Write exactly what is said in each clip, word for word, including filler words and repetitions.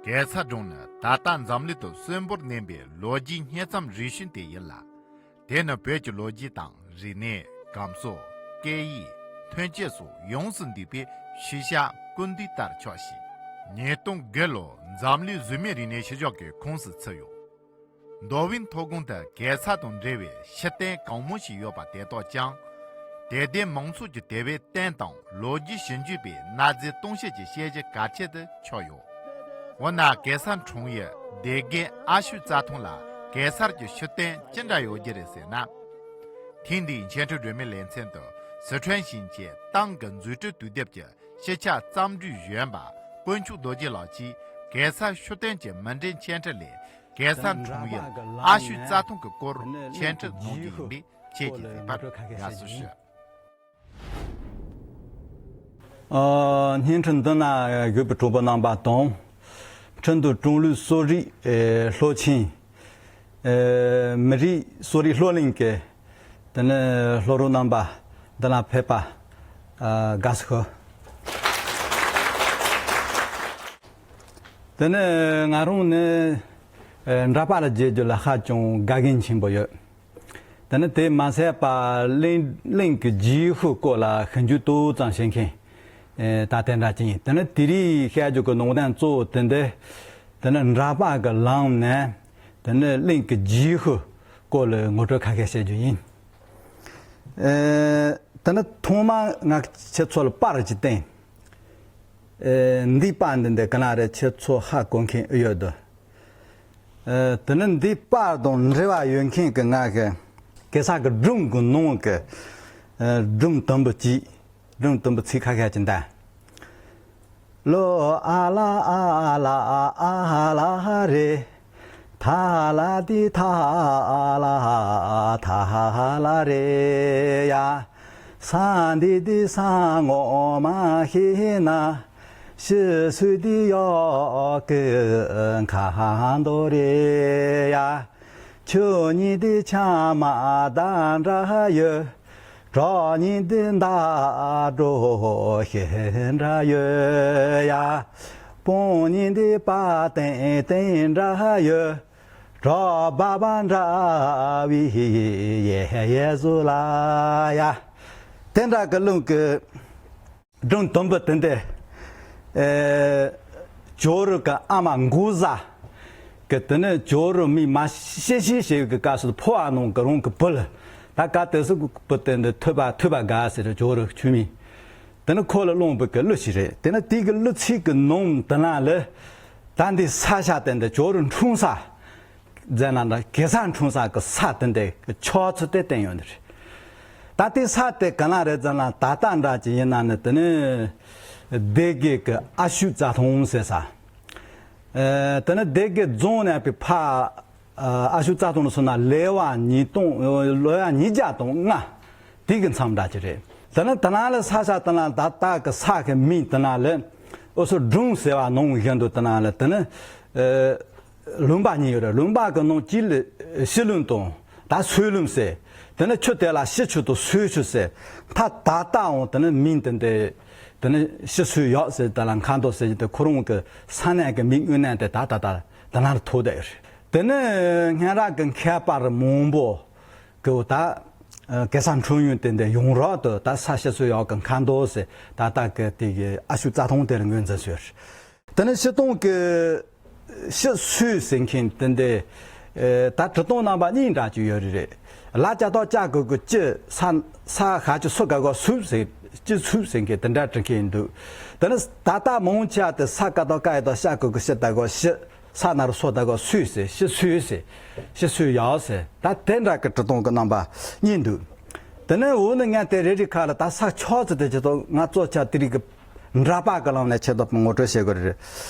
གེ་སར་སྒྲུང་ནི་ད་ལྟ་འཛམ་གླིང་དུ་གསོན་པོར་གནས་པའི་ལོ་རྒྱུས་སྙན་རྩོམ་རིགས་གཞུང་དེ་ཡིན་ལ། དེ་ནི་བོད་ཀྱི་ལོ་རྒྱུས་དང་རིག་གནས། གམ་སྲོལ། སྐད་ཡིག། ཐོན་སྐྱེད་སོགས་ཡོངས་སུ་འདུས་པའི་ཤུལ་བཞག་ཀུན་བཏུས་ལྟར་ཆགས་ཤིང་། ཉིས་སྟོང་དགུ་ལོར་འཛམ་གླིང་གཟུགས་མེད་རིག་གནས་ཤུལ་བཞག་གི་ཁོངས་སུ་ཚུད་ཡོད། མདོ་དབུས་མཐོ་སྒང་དུ་གེ་སར་དང་འབྲེལ་བའི་ཤུལ་བསྟན་གང་མང་ཞིག་ཡོད་པ་དེ་དག་ཀྱང་། དད་ལྡན་མང་ཚོགས་ཀྱི་དད་པའི་རྟེན་དང་ལོ་རྒྱུས་ཞིབ་འཇུག་པའི་གནའ་རྫས་སྟོང་བཤད་ཀྱི་དཔྱད་གཞི་གལ་ཆེ་དུ་ཆགས་ཡོད། འོ་ན་གེ་སར་འཁྲུངས་ཡུལ་སྡེ་དགེ་ཨ་ཤུ་རྩྭ་ཐང་ལ་གེ་སར་གྱི་ཤུལ་བསྟན་ཅི་འདྲ་ཡོད་རྒྱུ་རེད་ཟེར་ན། ཐེངས་འདིའི་འཆད་ཁྲིད་སྒྲོན་མེའི་ལེ་ཚན་དུ་སི་ཁྲོན་ཞིང་ཆེན་ཏང་གི་འཛུགས་སྐྲུན་དུས་དེབ་ཀྱི་ཤེས་བྱ་རྩོམ་སྒྲིག་གཞོན་པ་དཀོན་མཆོག་རྡོ་རྗེ་ལགས་ཀྱིས་གེ་སར་ཤུལ་བསྟན་གྱི་མུ་འབྲེལ་འཆད་ཁྲིད་ལས། གེ་སར་འཁྲུངས་ཡུལ་ཨ་ཤུ་རྩྭ་ཐང་གི་སྐོར་འཆད་ཁྲིད་གནང་རྒྱུ་ཡིན་པས། ཁྱེད་ཀྱིས་གཟིགས་པར་དགའ་བསུ་ཞུ། ཨ། བརྙན་འཕྲིན་འདི་ན་བཞུགས་པའི་གྲོགས་པོ་རྣམ་པ་དང་། ཁྲིན་ཏུའུ་ཀྲུང་ལུགས་གསོ་རིག་ཨེ་སློབ་ཆེན་ཨེ་མི་རིགས་གསོ་རིག་སློབ་གླིང་གི་དེ་ནས་སློབ་རོགས་རྣམ་པ་འདི་ལ་ཕེབས་པ་ཨ་དགའ་བསུ་ཞུ། དེ་ནས་ང་རང་ནི་ཨེ་འདྲ་པར་ལ་མཇལ་རྒྱུ་ལ་ཧ་ཅང་དགའ་མཁན་ཆེན་པོ་ཡོད། དེ་ནི་དེ་མ་ཟད་པ་གླིང་གླིང་གི་རྗེས་ཤུལ་སྐོར་ལ་ཤེས་རྒྱུ་ཏོག་ཙམ་བྱེད་མཁན་ཨེ་ད་དེ་འདྲ་ཅིག་ཡིན། དེ་ནི་དེ་རིང་བཤད་རྒྱུ་གི་ནང་དོན་གཙོ་བོ་དེ་འདི་དེ་ནི་འདྲ་པར་གྱི་ལམ་ནས་དེ་ནི་གླིང་གི་རྗེས་ཤུལ་སྐོར་ལ་ངོ་སྤྲོད་ཁ་ཤས་བཤད་རྒྱུ་ཡིན། ཨེ་དེ་ནི་ཐོག་མར་ང་ཁྱེད་ཚོ་ལ་པར་ཅིག་བསྟན། ཨེ་འདི་པར་འདི་འདི་ག་ན་རེ་ཁྱེད་ཚོ་ཧ་གོ་མཁན་ཨེ་ཡོད་དོ། ཨེ་དེ་ནི་འདི་པར་དང་འབྲེལ་བ་ཡོད་མཁན་གྱི་ང་གི་གེ་སར་གྱི་སྒྲུང་གི་ནང་གི་ཨེ་སྒྲུང་དུམ་བུ་གཅིག་སྒྲུང་དུམ་བུ་ཚིག་ཁ་ཤས་ཅིག་འདི། ལོ་ཨ་ལ་ཨ་ལ་ཨ་ལ་རེ། ཐ་ལ་ཏི་ཐ་ལ་ཐ་ལ་རེ་ཡ། ས་འདི་ཏི་ས་ངོ་མ་ཤེས་ན། ཤི་སུ་ཏི་ཡོ་ཀི་ཁ་འདོ་རེ་ཡ། ཆུ་ཉི་ཏི་ཆ་མ་ད་འདྲ་ཡོད། གྲོགས་ཉི་ཏི་མདའ་འགྲོ་ཤེས་འདྲ་ཡོད་ཡ། སྤང་ཉི་ཏི་པ་ཏན་ཏན་འདྲ་ཡོད། གྲོགས་བ་བ་འདྲ་བའི་ཡེ་ཡེ་བཟོ་ལ་ཡ། དེ་འདྲ་གི་ལུང་གི་སྒྲུང་དུམ་བུ་དེ་འདི། ཨེ། ཇོ་རུ་གི་ཨ་མ་མགོ་བཟའ་གི་དེ་ནི་ཇོ་རུ་མི་མ་ཤི་ཤི་ཞེས་གི་སྐབས་སུ་ཕོ་བ་ནང་གི་རང་གི་བུ་ལ་ད་ག་དེ་སུ་གི་བུ་དེ་འདི་ཐུབ་པ་ཐུབ་པ་དགའ་ཟེར་ཇོ་རུ་ཆུ་མི་དེ་ནི་ཁོ་ལ་སློང་བུ་གི་གླུ་ཞིག་རེད། དེ་ནི་དེ་གི་གླུ་ཚིག་གི་ནང་དེ་ན་ལ་ད་འདི་ས་ཆ་དེ་འདི་ཇོ་རུ་འཁྲུངས་ས། ཟེར་ན་འདྲ་གེ་སར་འཁྲུངས་ས་གི་ས་དེ་འདྲའི་གི་ཆགས་ཚུལ་དེ་བསྟན་ཡོད་འདི་རེད། ད་དེ་ས་དེ་ག་ན་རེད་ཟེར་ན་ད་ལྟ་འདྲ་ཅིག་ཡིན་ན་ནི་དེ་ནི་སྡེ་དགེ་གི་ཨ་ཤུ་རྩྭ་ཐང་ཟེར་ས། ཨེ་དེ་ནི་སྡེ་དགེ་རྫོང་ནས་པའི་ཕ་ཨ་ཤུ་རྩྭ་ཐང་ལ་སོང་ན་ལེ་བ་ཉིས་སྟོང་ལོ་ཡ་ཉིས་བརྒྱ་དང་ལྔ། དེ་གི་མཚམས་འདྲ་ཅིག་རེད། དེ་ནི་དེ་ན་ལ་ས་ཆ་དེ་ན་ད་ལྟ་གི་ས་གི་མིང་དེ་ན་ལ་ཨོ་སོ་སྒྲུང་ཟེར་བ་ནང་བཞིན་དུ་དེ་ན་ལ་དེ་ནི་ཨེ། ལུང་པ་གཉིས་ཡོད་རེད། ལུང་པ་གི་ནང་གཅིག་ལ་ཤི་ལུང་དང་ད་སོས་ལུང་ཟེར། དེ་ནི་ཆུ་དེ་ལ་ཤི་ཆུ་དང་སོས་ཆུ་ཟེར། ད་ད་ལྟའང་དེ་ནི་མིང་དེ་འདི་དེ་ནི་ཤི་སོས་ཡག་ཟེར་དེ་ལ་མཁའ་འགྲོ་ཟེར་གྱི་དེ་ཁོ་རང་གི་ས་གནས་ཀྱི་མིང་དངོས་གནས་དེ་ད་ད་ད་དེ་ན་ལ་ཐོགས་བསྡད་ཡོད་རེད། དེ་ནི་སྔོན་རབས་ཀྱི་མཁས་པ་མང་པོ་གི་འོ་ད་གེ་སར་འཁྲུངས་ཡུལ་དེ་འདི་ཡོངས་གྲགས་དུ་ད་ས་ཤི་སོས་ཡག་གི་མཁའ་འགྲོ་ཟེར་ད་ལྟ་གི་དེ་གི་ཨ་ཤུ་རྩྭ་ཐང་དེ་ལ་ངོས་འཛིན་བཟོས་ཡོད་རེད། དེ་ནི་སྤྱིར་བཏང་གི་ཤི་སོས་ཟེར་མཁན་དེ་འདི་ཨེ་ད་འབྲི་སྟངས་རྣམ་པ་གཉིས་འདྲ་ཅིག་ཡོད་རེད། ལ་ལྕགས་ཐོག་ལྕགས་གུ་གུ་ཅི་ས་ས་ཧ་ཅི་སུ་ག་གོ་སུབ་ཟེར་ཅི་སུབ་ཟེར་མཁན་དེ་འདྲ་འབྲི་མཁན་འདུག་དེ་ནི་ད་ལྟ་མང་ཆེ་བ་དེ་ས་ཀ་ཐོག་ཀ་ཡ་ཐོག་ཤ་གུ་གུ་ཤི་ད་གོ་ཤི། ས་ན་རུ་སོ་ད་གོ་སུས་ཟེར་ཤི་སུས་ཟེར་ཤི་སུས་ཡག་ཟེར་ད་དེ་འདྲ་གི་འབྲི་སྟངས་ཀྱི་རྣམ་པ་གཉིས་འདུག་དེ་ནས་འོ་ནི་ངས་དེ་རེ་རེ་ཁ་ལ་ད་ས་ཆགས་ཚུལ་དེ་ཆེད་དུ་ང་གཙོ་ཆ་དེ་རིགས་ཀྱི་འདྲ་པར་གྱི་ལམ་ནས་ཆེད་དུ་ངོ་སྤྲོད་བྱེད་དགོས་རེད།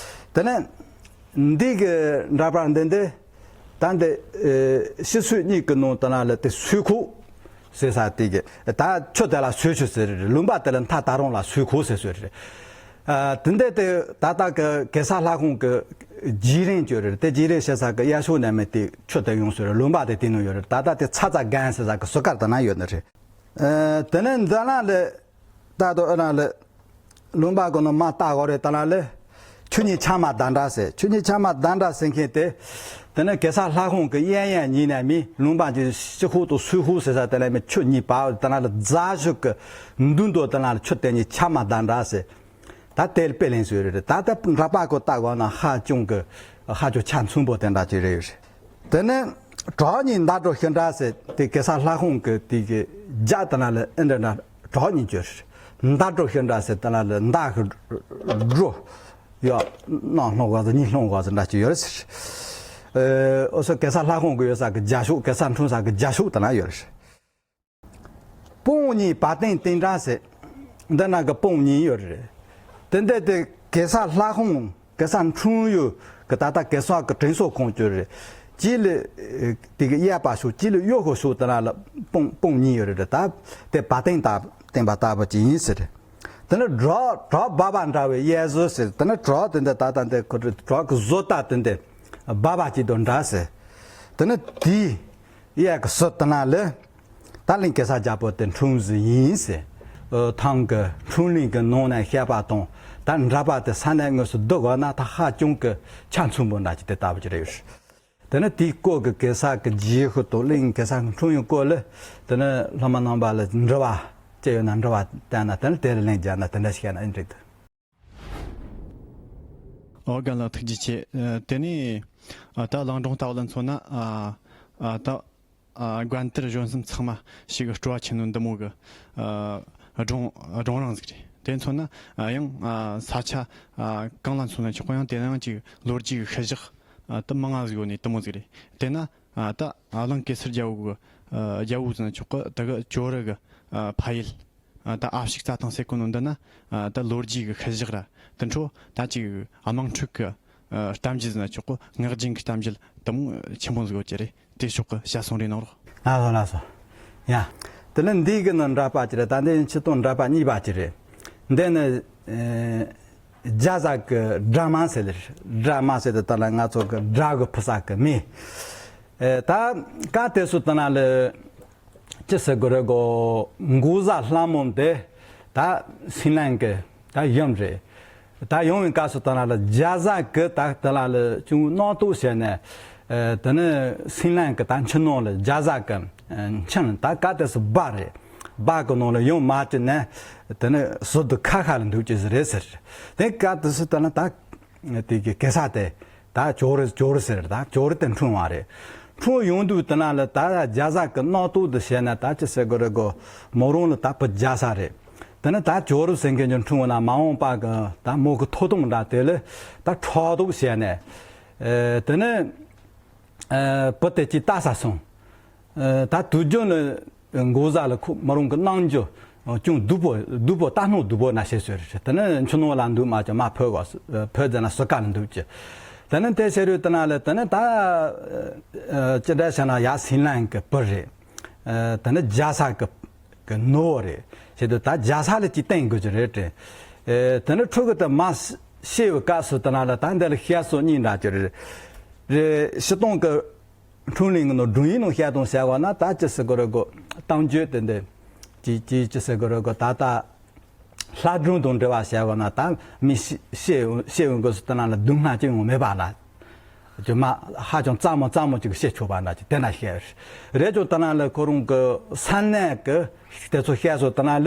དེ་ནས་འདི་གི་འདྲ་པར་འདི་འདི་ད་འདི་ཨེ་ཤི་སུས་གཉིས་ཀྱི་ནང་དུ་ན་ལ་དེ་སུས་ཁུག་ཟེར་ས་དེ་གི་ད་ཆུ་དེ་ལ་སོས་ཆུ་ཟེར་རེད། ལུང་པ་དེ་ལ་མཐའ་ད་རུང་ལ་སོས་ཁུག་ཟེར་སོས་རེད། ཨ་དེ་འདྲ་དེ་ད་ལྟ་གི་གེ་སར་ལྷ་ཁང་གི་རྗེས་རིམ་བརྗོད་རེད། དེ་རྗེས་རིམ་བྱེད་ས་གི་གཡའ་ཤོད་ནས་མི་དེ་ཆུ་དེ་ཡོང་སོས་རེད། ལུང་པ་དེ་དེ་ནང་ཡོད་རེད། ད་ལྟ་དེ་ཚ་ཚ་རྒན་ཟེར་ས་གི་སུ་ཀར་དེ་ན་ཡོད་ནི་རེད། ཨ་དེ་ནས་འཛམ་གླིང་ལ་ད་དུ་ཨ་ན་ལ་ལུང་པ་གི་ནང་མ་ལྟ་གོ་རེད། ད་ན་ལ་ ཆུ་གཉིས་ཆ་མ་ཟླ་འདྲ་ཟེར། ཆུ་གཉིས་ཆ་མ་ཟླ་འདྲ་ཟེར་མཁན་དེ། དེ་ནི་གེ་སར་ལྷ་ཁང་གི་གཡས་གཡོན་གཉིས་ནས་མི་ལུང་པ་གི་ཤི་ཁུག་དང་སུའི་ཁུག་ཟེར་ས་དེ་ལ་མི་ཆུ་གཉིས་བབས་དེ་ན་ལ་རྫ་གཞུང་གི་མདུན་དུ་དེ་ན་ལ་ཆུ་དེ་གཉིས་ཆ་མ་ཟླ་འདྲ་ཟེར། ད་དེ་ལ་དཔེ་ལེན་སྲོལ་རེད། ད་ལྟ་འདྲ་པར་གོ་ལྟ་དགོས་ན་ཧ་ཅང་གི་ཧ་ཅང་ཆ་མཚུངས་པོ་དེ་འདྲ་ཅིག་རེད་ཡོད་རེད། དེ་ནས་བྲག་གཉིས་མདའ་སྒྲོ་ཤི་འདྲ་ཟེར། དེ་གེ་སར་ལྷ་ཁང་གི་དེ་གི་རྒྱབ་དེ་ན་ལ་ཨེ་འདྲ་འདྲ་བྲག་གཉིས་ཅིག་རེད། མདའ་སྒྲོ་ཤི་འདྲ་ཟེར་དེ་ན་ལ་མདའ་གི་སྒྲོ་ཡོད་ནང་ལྷུང་གོ་ཟེར་གཉིས་ལྷུང་གོ་ཟེར་འདྲ་ཅིག་ཡོད་རེད་ཟེར། ཨེ་འོ་སོ་གེ་སར་ལྷ་ཁང་གི་ཡོད་ས་གི་རྒྱབ་ཕྱོགས། གེ་སར་འཁྲུངས་ས་གི་རྒྱབ་ཕྱོགས་དེ་ན་ཡོད་རེད། སྤང་གཉིས་བ་དན་སྟེང་འདྲ་ཟེར། འདི་ན་གི་སྤང་གཉིས་ཡོད་རེད། དེ་འདི་དེ་གེ་སར་ལྷ་ཁང་གེ་སར་འཁྲུངས་ཡུལ་གི་ད་ལྟ་གེ་སར་གི་དྲན་གསོ་ཁང་ཅིག་རེད། གཅིག་ལ་དེ་གི་གཡས་པ་ཕྱོགས། གཅིག་ལ་གཡོན་ཕྱོགས་དེ་ན་ལ་སྤང་སྤང་གཉིས་ཡོད་རེད། ད་དེ་བ་དན་ད་བསྟན་པ་ལྟ་བུ་ཅིག་ཡིན་ཟེར། དེ་ནི་བྲག་བྲག་འབབ་པ་འདྲ་བའི་གཡས་ཟུར་ཟེར། དེ་ནི་བྲག་དེ་འདི་ད་ལྟ་འདི་ཁོ་བྲག་གི་བཟོ་ལྟ་དེ་འདི་འབབ་པ་ཅིག་དང་འདྲ་ཟེར། དེ་ནི་དེའི་གཡས་ཀྱི་ཟུར་དེ་ན་ལ་ད་གླིང་གེ་སར་རྒྱལ་པོ་དེ་འཁྲུངས་ཟིན་ཡིན་ཟེར། ཨོ་ཐང་གི་འཁྲུངས་གླིང་གི་ནང་ནས་བཤད་པ་དང་ད་འདྲ་པར་དེ་ས་གནས་དངོས་སུ་བསྡུ་དགོས་ན་ད་ཧ་ཅང་གི་ཆ་མཚུངས་པོ་འདྲ་ཅིག་དེ་ལྟ་བུ་ཅིག་རེད་ཡོད། དེ་ནི་དེའི་སྐོར་གྱི་གེ་སར་གྱི་རྗེས་ཤུལ་དང་གླིང་གེ་སར་འཁྲུངས་ཡུལ་སྐོར་ལ་དེ་ནི་སློབ་མ་རྣམ་པ་ལ་འདྲི་བ་ཅི་ཡོད་ན་འདྲི་བ་བསྟན་ན། དེ་ནི་དེ་ལ་ལན་རྒྱག་ན་དེ་འདྲ་ཞིག་བཤད་ན་ཨེ་འགྲིག་འདུག་ཨོ་རྒན་ལགས་ཐུགས་རྗེ་ཆེ། ཨ་དེ་ནས་ཨ་ད་གླིང་སྒྲུང་ལྟ་བུ་ལ་མཚོན་ན། ཨ་ཨ་ད་ཨ་དགོན་དེར་གཞོན་གསུམ་ཚང་མ་ཞིག་སྤྲོ་བ་ཆེ་ནོ་འདི་མོ་གི་ཨ་སྒྲུང་སྒྲུང་རིང་ཟིག་རེད། དེ་མཚོན་ན་ཨ་ཡང་ཨ་ས་ཆ་ཨ་གང་ལ་མཚོན་ན་ཆོག་གོ། ཡང་དེ་ན་ཡང་ཅིག་ལོ་རྒྱུས་ཀྱི་ཤུལ་བཞག་ཨ་དེ་མང་ང་ཟིག་ཡོད་ནི་དེ་མོ་ཟིག་རེད། དེ་ན་ཨ་ད་ཨ་གླིང་གེ་སར་རྒྱལ་པོ་གི་ཨ་རྒྱལ་པོ་ཟེར་ན་ཆོག་གི། དེ་གི་ཇོ་རུ་གི་ཨ་ཕ་ཡུལ་ཨ་ད་ཨ་ཕྱུག་རྩྭ་ཐང་ཟེར་གོ་ནོ་འདི་ན་ཨ་ད་ལོ་རྒྱུས་ཀྱི་ཤུལ་བཞག་ར་དེ་འཕྲོ་ད་ཅིག་དམངས་ཁྲོད་ཀྱི་ཨ་གཏམ་རྒྱུད་ཟེར་ན་ཆོག་གི། ངག་རྒྱུན་གྱི་གཏམ་རྒྱུད་དེ་མོ་ཆེན་པོ་ཟིག་ཡོད་ཀྱི་རེད། དེ་ཕྱོགས་ཀྱི་བཤད་སོང་རེ་གནང་རོགས། ལགས་སོ་ལགས་སོ། ཡ། དེ་ནི་འདི་གི་ནི་འདྲ་པར་ཅིག་རེད། ད་འདི་ཡིན་ཆི་དང་འདྲ་པར་གཉིས་པ་ཅིག་རེད། འདི་ནི་ཨེ་རྒྱ་བཟའ་གི་སྦྲ་མ་ཟེར་ལེ། སྦྲ་མ་ཟེར་དེ་ད་ལ་ང་ཚོ་གི་སྦྲ་གི་ཕུ་ས་གི་མི། ཨེ་ད་ག་དེ་སུ་ད་ན་ལེ། ཅི་ཟེར་དགོས་རེད་གོ། འགོག་བཟའ་ལྷ་མོ་དེ་ད་སིམ་ལན་གི་ད་ཡུམ་རེད། ད་ཡོང་བའི་སྐབས་སུ་ད་ལ་ལ་རྒྱ་བཟའ་གི་ད་ད་ལ་ལ་ཅུང་རྣམ་རྟོག་བྱས་ནས། ཨེ་དེ་ནི་སིམ་ལན་གི་ད་ཆུ་ནང་ལ་རྒྱ་བཟའ་གི་ཨེ་མཆིན་ད་ག་དེ་སུ་སྦ་རེད། སྦ་གི་ནང་ལ་ཡོང་མ་བཅུག་ནས་དེ་ནི་ཟུར་དུ་ཁ་ཁ་ལ་འདུག་ཅི་ཟིག་རེད་ཟེར། དེ་ག་དེ་སུ་ད་ལ་ད་དེ་གི་གེ་སར་དེ། ད་ཇོ་རུ་ཇོ་རུ་ཟེར། ད་ཇོ་རུ་དེ་འཁྲུངས་པ་རེད། འཁྲུངས་ཡོང་དུས་དེ་ན་ལ་ད་རྒྱ་བཟའ་གི་རྣམ་རྟོག་དེ་བྱས་ན་ད་ཅི་ཟེར་དགོས་རེད་གོ། མོ་རང་ལ་ད་བུ་རྒྱ་བཟའ་རེད། དེ་ནི་ད་ཇོ་རུ་ཟེར་མཁན་གྱི་འཁྲུངས་པ་ན་མ་འོངས་པ་གི་ད་མོ་གི་ཐོབ་ཐང་འདྲ་དེ་ལ་ད་ཕྲག་དོག་བྱས་ནས། ཨེ་དེ་ནི་ཨེ་བུ་དེ་ཅིག་ལྟ་ས་སོང་། ཨེ་ད་དུས་རྒྱུན་ལ་འགོག་བཟའ་ལ་ཁོ་མོ་རང་གི་གནང་རྒྱུ་ཅུང་སྡུག་པོ་སྡུག་པོ་ལྟ་སྣང་སྡུག་པོ་ན་བྱེད་སྲོལ་རེད། དེ་ནི་ཆུ་ནང་ལ་འདུག་མ་བྱུང་མ་ཕོ་གོ་ཕོ་རྫ་ན་ཟུར་ཁ་ལ་འདུག་ཅི། དེ་ནི་དེ་བྱེད་རུས་དེ་ན་ལ་དེ་ནི་ད་ཨ་ཅི་འདྲ་བྱས་ན་ཡ་སིམ་ལན་གི་བུ་རེད། ཨ་དེ་ནི་རྒྱ་བཟའ་གི་གི་ནུ་བོ་རེད། བྱེད་དུས་ད་རྒྱ་བཟའ་ལ་ཅིག་བསྟེན་དགོས་ཀྱི་རེད་དྲན། ཨེ་དེ་ནི་ཕྲུ་གུ་དེ་མ་ཤི་བའི་སྐབས་སུ་དེ་ན་ལ་ད་འདི་ལ་བཤད་སྲོལ་གཉིས་འདྲ་ཅིག་རེད། རེད། སྤྱིར་བཏང་གི་འཁྲུངས་གླིང་གི་ནང་སྒྲུང་ཡིག་ནང་བཤད་སྟངས་བྱ་བ་ན་ད་ཅི་ཟེར་དགོས་རེད་གོ། གཏམ་རྒྱུད་དེ་འདི་ཅི་ཅི་ཅི་ཟེར་དགོས་རེད་གོ། ད་ལྟ་ལྷ་སྒྲུང་དང་འབྲེལ་བ་བྱ་བ་ན་ད་མི་ཤི་ཤི་ཤི་འོང་དགོས་སུ་དེ་ན་ལ་སྡུག་བསྔལ་ཅི་ཡང་མེད་པ་ལ། ཅི་མ་ཧ་ཅང་གཙང་མ་གཙང་མ་ཅིག་བཤད་ཆོག་པ་འདྲ་ཅིག་དེ་ན་བཤད་རེད། ཅོ་དེ་ན་ལ་ཁོ་རང་གི་ས་གནས་གི་དེ་ཚོ་བཤད་སོ་དེ་ན་ལ་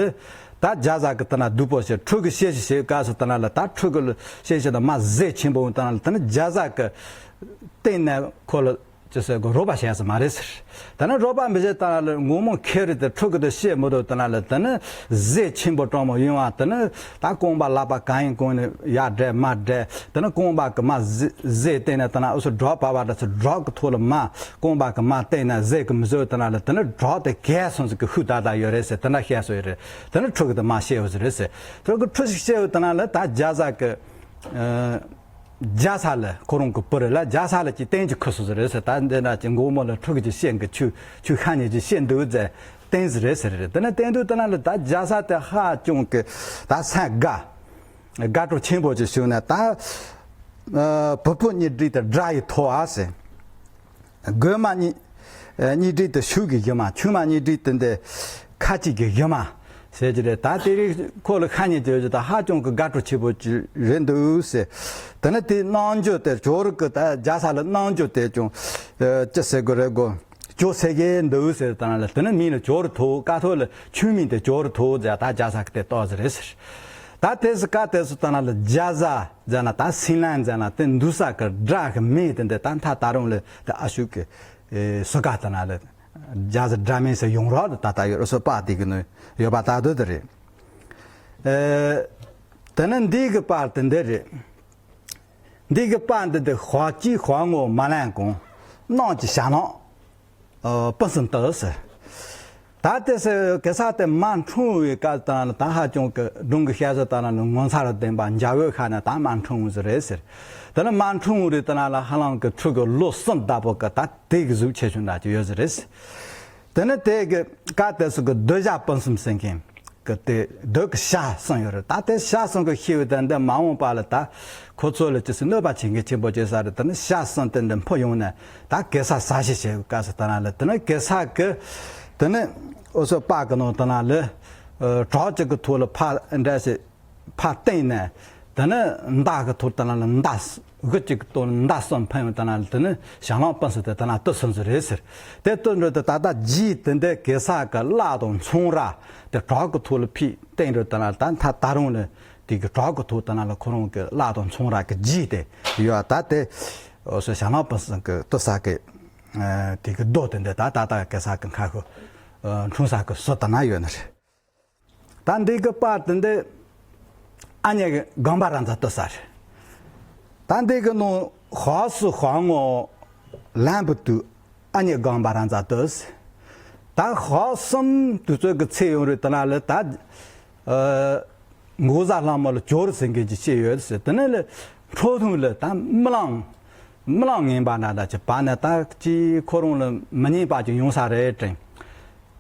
ད་རྒྱ་བཟའ་གི་དེ་ན་སྡུག་པོ་བྱེད། ཕྲུ་གུ་བཤད་ཤི་བྱེད་དགོས་སུ་དེ་ན་ལ་ད་ཕྲུ་གུ་ལ་བཤད་ཤི་ན་མ་ཟས་ཆེན་པོ་དེ་ན་ལ་དེ་ནི་རྒྱ་བཟའ་གི་སྟེང་ནས་ཁོ་ལ་ཅི་ཟེར་གོ་རོགས་པ་བྱས་ས་མ་རེད་ཟེར། ད་ནི་རོགས་པ་མི་བྱེད་ད་ལ་ངོ་མ་ཁེ་རེད་དེ་ཕྲུ་གུ་དེ་བཤད་མི་འདུག་ད་ལ་ད་ནི་ཟས་ཆེན་པོ་སྤྲང་མོ་ཡོང་བ་ད་ནི་ད་རྐང་པ་ལག་པ་གང་ཡིན་གང་ནས་ཡར་བསྒྲད་མར་བསྒྲད་ད་ནི་རྐང་པ་གི་མ་ཟས་ཟས་བསྟན་ནས་ད་ན་ཨུ་སུ་སྒྲོག་པ་བ་ད་ཚོ་སྒྲོག་གི་ཐོག་ལ་མ་རྐང་པ་གི་མ་བསྟན་ནས་ཟས་གི་མི་བཟོད་ད་ན་ལ་ད་ནི་སྒྲོག་དེ་གས་སོང་ཟིག་གི་ཤུགས་ད་ད་ཡོད་རེད་ཟེར། ད་ན་བཤད་སོ་ཡོད་རེད། ད་ནི་ཕྲུ་གུ་དེ་མ་བཤད་འོ་ཟིག་རེད་ཟེར། ཕྲུ་གུ་ཕྲུ་ཞིག་བཤད་འོ་ད་ན་ལ་ད་རྒྱ་བཟའ་གི་རྒྱ་ས་ལ་ཁོ་རང་གི་བུ་རེད་ལ་རྒྱ་ས་ལ་ཅིག་བསྟན་གྱི་ཁུ་སུ་ཟིག་རེད་ཟེར། ད་འདི་ན་ཅིག་མགོ་མོ་ལ་ཕྲུ་གུ་ཅིག་བཤད་གི་ཆུ་ཆུ་ཤ་ཉེ་ཅིག་བཤད་འདུག་ཟེར་བསྟན་ཟིག་རེད་ཟེར་རེད། དེ་ན་བསྟན་དུས་དེ་ན་ལ་ད་རྒྱ་ས་དེ་ཧ་ཅང་གི་ད་སེམས་དགའ་དགའ་སྤྲོ་ཆེན་པོ་ཅིག་བྱུང་ནས་ད་ཨ་བུ་ཕོ་གཉིས་སྒྲིག་དེ་དགྲ་ཡི་ཐོ་བ་ཟེར། རྒོད་མ་གཉིས་ཨ་གཉིས་སྒྲིག་དེ་ཤུགས་ཀྱི་གཞི་མ། ཆུང་མ་གཉིས་སྒྲིག་དེ་འདི་ཁ་གཅིག་གི་གཞི་མ། ཟེར་གྱི་རེད། ད་དེ་རིང་ཁོ་ལ་ཤ་ཉེ་ཅིག་ཡོད་ཀྱི་ད་ཧ་ཅང་གི་དགའ་སྤྲོ་ཆེ་པོ་ཅིག་རེད་འདུག་ཟེར། དེ་ནས་དེའི་གནང་རྒྱུ་དེ་ཇོ་རུ་གི་ད་རྒྱལ་ས་ལ་གནང་རྒྱུ་དེ་ཀྱང་ཅི་ཟེར་དགོས་རེད་གོ། ཇོ་ཟེར་གྱི་འདུག་ཟེར་ད་ན་ལ་དེ་ནས་མིང་ལ་ཇོ་རུ་ཐོག་ཀ་ཐོག་ལ་ཆུང་མིང་དེ་ཇོ་རུ་ཐོག་ཟེར་ད་རྒྱལ་ས་གི་དེ་གཏོགས་ཟེར་རེད་ཟེར། ད་དེ་སུ་ཀ་དེ་སུ་ད་ན་ལ་རྒྱལ་ས་ཟེར་ན་ད་སིང་ལན་ཟེར་ན་དེ་འདུག་ས་གི་སྒྲ་གི་མིང་དེ་འདི་ད་མཐའ་ད་རུང་ལ་དེ་ཨ་ཤུ་གི་སུ་ཀ་ད་ན་ལ། རྒྱལ་ས་འདྲ་མིན་ཟེར་ཡོང་རོགས་ད་ལྟ་ཡོད་རེད་སོ་པ་དེ་གི་ནི་ཡོད་པ་ལྟ་དུས་དེ་རེད། ཨེ། དེ་ནི་འདི་གི་པར་དེ་འདི་རེད། འདི་གི་པར་འདི་དེ་ཧོ་ཅི་ཧོ་ངོ་མ་ལན་གོང་གནང་གི་ཞྭ་ནག་ཨོ་སྤུན་གསུམ་དུ་ཟེར། ད་དེ་སེ་གེ་སར་དེ་མ་འཁྲུངས་པའི་སྐབས་དང་ད་ཧ་ཅང་གི་སྒྲུང་གི་བཤད་སྲོལ་དང་ནི་ངོ་མཚར་ལྡན་པ་འཇའ་འོད་ཤར་ནས་ད་མ་འཁྲུངས་ཟེར་རེད་ཟེར། དེ་ནི་མ་འཁྲུངས་རེད་དེ་ན་ལ་ཧ་ལམ་གི་ཕྲུ་གུ་ལོ་གསུམ་ལྟ་བུ་གི་ད། དེ་གི་གཟུགས་ཆེ་ཆུང་འདྲ་ཅིག་ཡོད་ཟེར་རེད། དེ་ནི་དེ་གི་ཀ་དེ་སུ་གི་སྡོད་བྱ་སྤུན་གསུམ་ཟེར་མཁན་གི་དེ་སྡོད་གི་བྱ་གསུམ་ཡོད་རེད། ད་དེ་བྱ་གསུམ་གི་ཤི་བའི་དེ་འདི་མ་འོངས་པ་ལ་ད་ཁོ་ཚོ་ལ་ཅི་སུ་གནོད་པ་བྱེད་མཁན་ཆེན་པོ་བྱེད་ས་རེད། དེ་ནི་བྱ་གསུམ་དེ་འདི་འཕུར་ཡོང་ནས་ད་གེ་སར་ཟ་ཞིག་བྱེད་གི་ཀ་སུ་དེ་ན་ལ་དེ་ནི་གེ་སར་གི་དེ་ནི་འོ་སོ་པ་གི་ནང་དེ་ན་ལ་བྲག་ཅིག་གི་ཐོག་ལ་ཕ་འདྲ་ཞིག་ཕར་བསྟན་ནས། དེ་ནས་མདའ་གི་ཐོག་དེ་ན་ལ་མདའ་གུ་གཅིག་གི་ཐོག་མདའ་གསུམ་འཕེན་ཡོང་དེ་ན་ལ་དེ་ནས་ཞང་ལང་སྤུན་གསུམ་དེ་དེ་ན་དུ་སོང་ཟེར་རེད་ཟེར། དེ་དུ་འགྲོ་དེ་ད་ལྟ་རྗེས་དེ་འདྲའི་གེ་སར་གི་བླ་དང་ཚོང་ར་དེ་བྲག་གི་ཐོག་ལ་ཕེབས་བསྟན་འགྲོ་དེ་ན་ལ་ད་མཐའ་ད་རུང་ལ་དེ་གི་བྲག་གི་ཐོག་དེ་ན་ལ་ཁོ་རང་གི་བླ་དང་ཚོང་ར་གི་རྗེས་དེ་ཡོད་ད་དེ། འོ་སོ་ཞང་ལང་སྤུན་གསུམ་གི་དུ་ས་གི་དེ་གི་རྡོ་དེ་འདྲ་ད་ད་ལྟ་གེ་སར་གི་མཁར་ཤུལ་འཁྲུངས་ས་གི་སོ་དེ་ན་ཡོད་ནི་རེད། ད་འདི་གི་པར་དེ་འདི་ཨ་མྱེས་སྒང་པ་ར་མཛའ་ལྟོས་ས་རེད། ད་འདི་གི་ནང་ཧོ་སུ་ཧོ་ངོ་ལན་བུ་ཏུ་ཨ་མྱེས་སྒང་པ་ར་མཛའ་ལྟོས། ད་ཧོ་གསུམ་དུས་ཚོད་ཀྱི་ཚེ་ཡོང་རེད་དེ་ན་ལ་ད་ཨ་མགོ་བཟའ་ལྷ་མོ་ལ་ཇོ་རུ་ཟེར་མཁན་ཅིག་བྱས་ཡོད་ཟེར། དེ་ནས་ལ་ཁྲོ་ཐུང་ལ་ད་རྨི་ལམ་རྨི་ལམ་ངན་པ་འདྲ་འདྲ་ཅིག་བབས་ནས་ད་ཅི་ཁོ་རང་ལ་མི་སྙན་པ་ཅིག་ཡོང་ས་རེད་དྲན།